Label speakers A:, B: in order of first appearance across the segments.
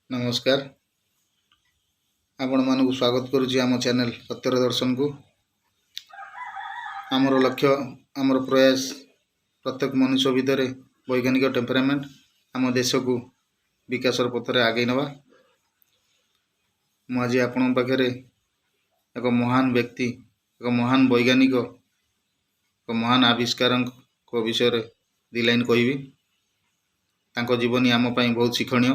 A: ନମସ୍କାର, ଆପଣମାନଙ୍କୁ ସ୍ୱାଗତ କରୁଛି ଆମ ଚ୍ୟାନେଲ୍ ସତ୍ୟର ଦର୍ଶନକୁ। ଆମର ଲକ୍ଷ୍ୟ, ଆମର ପ୍ରୟାସ, ପ୍ରତ୍ୟେକ ମନୁଷ୍ୟ ଭିତରେ ବୈଜ୍ଞାନିକ ଟେମ୍ପରାମେଣ୍ଟ, ଆମ ଦେଶକୁ ବିକାଶର ପଥରେ ଆଗେଇ ନେବା। ମୁଁ ଆଜି ଆପଣଙ୍କ ପାଖରେ ଏକ ମହାନ ବ୍ୟକ୍ତି, ଏକ ମହାନ ବୈଜ୍ଞାନିକ, ଏକ ମହାନ ଆବିଷ୍କାରଙ୍କ ବିଷୟରେ ଦୁଇ ଲାଇନ୍ କହିବି। ତାଙ୍କ ଜୀବନୀ ଆମ ପାଇଁ ବହୁତ ଶିକ୍ଷଣୀୟ।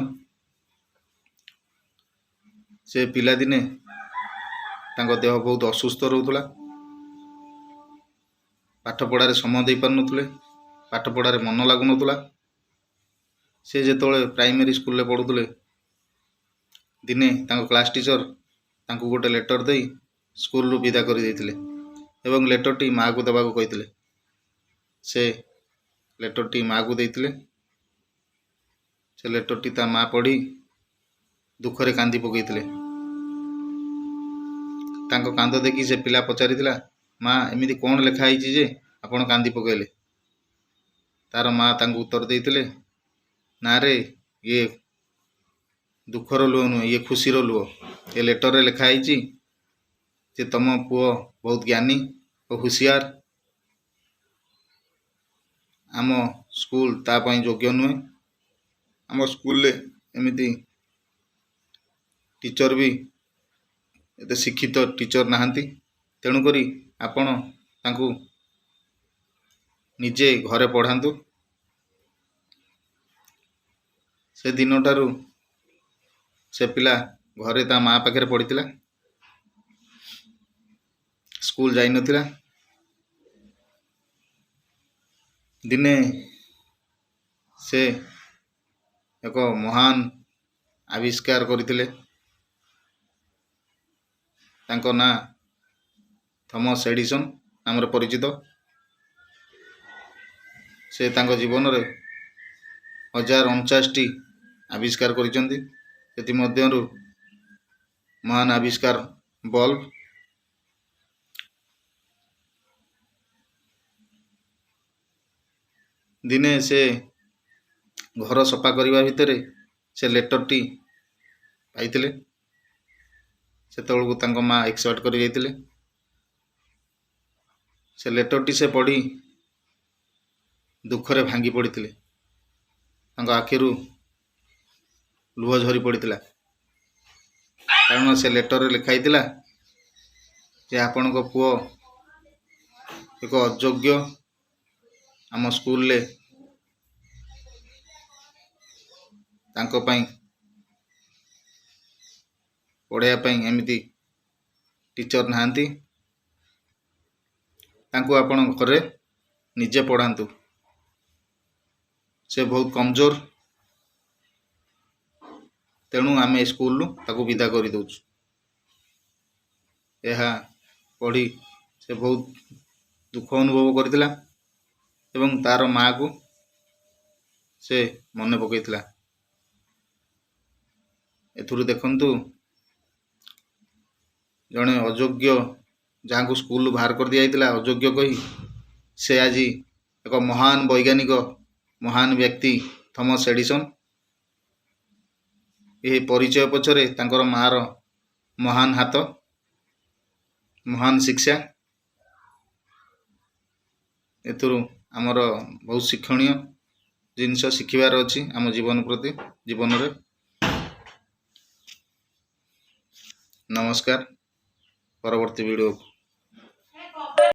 A: ସେ ପିଲାଦିନେ ତାଙ୍କ ଦେହ ବହୁତ ଅସୁସ୍ଥ ରହୁଥିଲା, ପାଠପଢ଼ାରେ ସମୟ ଦେଇପାରୁନଥିଲେ, ପାଠପଢ଼ାରେ ମନ ଲାଗୁନଥିଲା। ସେ ଯେତେବେଳେ ପ୍ରାଇମେରୀ ସ୍କୁଲରେ ପଢ଼ୁଥିଲେ, ଦିନେ ତାଙ୍କ କ୍ଲାସ୍ ଟିଚର୍ ତାଙ୍କୁ ଗୋଟେ ଲେଟର୍ ଦେଇ ସ୍କୁଲରୁ ବିଦା କରିଦେଇଥିଲେ ଏବଂ ଲେଟର୍ଟି ମାଆକୁ ଦେବାକୁ କହିଥିଲେ। ସେ ଲେଟର୍ଟି ମାଆକୁ ଦେଇଥିଲେ। ସେ ଲେଟର୍ଟି ତା ମା ପଢ଼ି ଦୁଃଖରେ କାନ୍ଦି ପକାଇଥିଲେ। ତାଙ୍କ କାନ୍ଦ ଦେଖି ସେ ପିଲା ପଚାରିଥିଲା, ମା, ଏମିତି କ'ଣ ଲେଖା ହେଇଛି ଯେ ଆପଣ କାନ୍ଦି ପକାଇଲେ? ତାର ମା ତାଙ୍କୁ ଉତ୍ତର ଦେଇଥିଲେ, ନା ରେ, ଇଏ ଦୁଃଖର ଲୁହ ନୁହେଁ, ଇଏ ଖୁସିର ଲୁହ। ଏ ଲେଟର୍ରେ ଲେଖା ହେଇଛି ଯେ ତମ ପୁଅ ବହୁତ ଜ୍ଞାନୀ ଓ ହୁସିଆର, ଆମ ସ୍କୁଲ ତା ପାଇଁ ଯୋଗ୍ୟ ନୁହେଁ, ଆମ ସ୍କୁଲରେ ଏମିତି ଟିଚର୍ ବି ଏତେ ଶିକ୍ଷିତ ଟିଚର୍ ନାହାନ୍ତି, ତେଣୁକରି ଆପଣ ତାଙ୍କୁ ନିଜେ ଘରେ ପଢ଼ାନ୍ତୁ। ସେ ଦିନଠାରୁ ସେ ପିଲା ଘରେ ତା ମା ପାଖରେ ପଢ଼ିଥିଲା, ସ୍କୁଲ ଯାଇନଥିଲା। ଦିନେ ସେ ଏକ ମହାନ ଆବିଷ୍କାର କରିଥିଲେ। ତାଙ୍କ ନାଁ ଥମସ୍ ଏଡ଼ିସନ୍ ନାମରେ ପରିଚିତ। ସେ ତାଙ୍କ ଜୀବନରେ 1049ଟି ଆବିଷ୍କାର କରିଛନ୍ତି। ସେଥିମଧ୍ୟରୁ ମହାନ ଆବିଷ୍କାର ବଲ୍ବ। ଦିନେ ସେ ଘର ସଫା କରିବା ଭିତରେ ସେ ଲେଟର୍ଟି ପାଇଥିଲେ। ସେତେବେଳକୁ ତାଙ୍କ ମା ଏକ୍ସପାୟାର୍ଡ଼ କରିଯାଇଥିଲେ। ସେ ଲେଟର୍ଟି ସେ ପଢ଼ି ଦୁଃଖରେ ଭାଙ୍ଗି ପଡ଼ିଥିଲେ। ତାଙ୍କ ଆଖିରୁ ଲୁହ ଝରି ପଡ଼ିଥିଲା, କାରଣ ସେ ଲେଟର୍ରେ ଲେଖା ହେଇଥିଲା ଯେ ଆପଣଙ୍କ ପୁଅ ଏକ ଅଯୋଗ୍ୟ, ଆମ ସ୍କୁଲରେ ତାଙ୍କ ପାଇଁ ପଢ଼ାଇବା ପାଇଁ ଏମିତି ଟିଚର୍ ନାହାନ୍ତି, ତାଙ୍କୁ ଆପଣ ଘରେ ନିଜେ ପଢ଼ାନ୍ତୁ, ସେ ବହୁତ କମଜୋର, ତେଣୁ ଆମେ ସ୍କୁଲରୁ ତାକୁ ବିଦା କରିଦେଉଛୁ। ଏହା ପଢ଼ି ସେ ବହୁତ ଦୁଃଖ ଅନୁଭବ କରିଥିଲା ଏବଂ ତାର ମାଆକୁ ସେ ମନେ ପକାଇଥିଲା। ଏଥିରୁ ଦେଖନ୍ତୁ, ଜଣେ ଅଯୋଗ୍ୟ, ଯାହାଙ୍କୁ ସ୍କୁଲରୁ ବାହାର କରିଦିଆଯାଇଥିଲା ଅଯୋଗ୍ୟ କହି, ସେ ଆଜି ଏକ ମହାନ ବୈଜ୍ଞାନିକ, ମହାନ ବ୍ୟକ୍ତି ଥମସ୍ ଏଡ଼ିସନ୍। ଏହି ପରିଚୟ ପଛରେ ତାଙ୍କର ମାଆର ମହାନ ହାତ, ମହାନ ଶିକ୍ଷା। ଏଥିରୁ ଆମର ବହୁତ ଶିକ୍ଷଣୀୟ ଜିନିଷ ଶିଖିବାର ଅଛି ଆମ ଜୀବନ ପ୍ରତି, ଜୀବନରେ। ନମସ୍କାର, ପରବର୍ତ୍ତୀ ଭିଡ଼ିଓ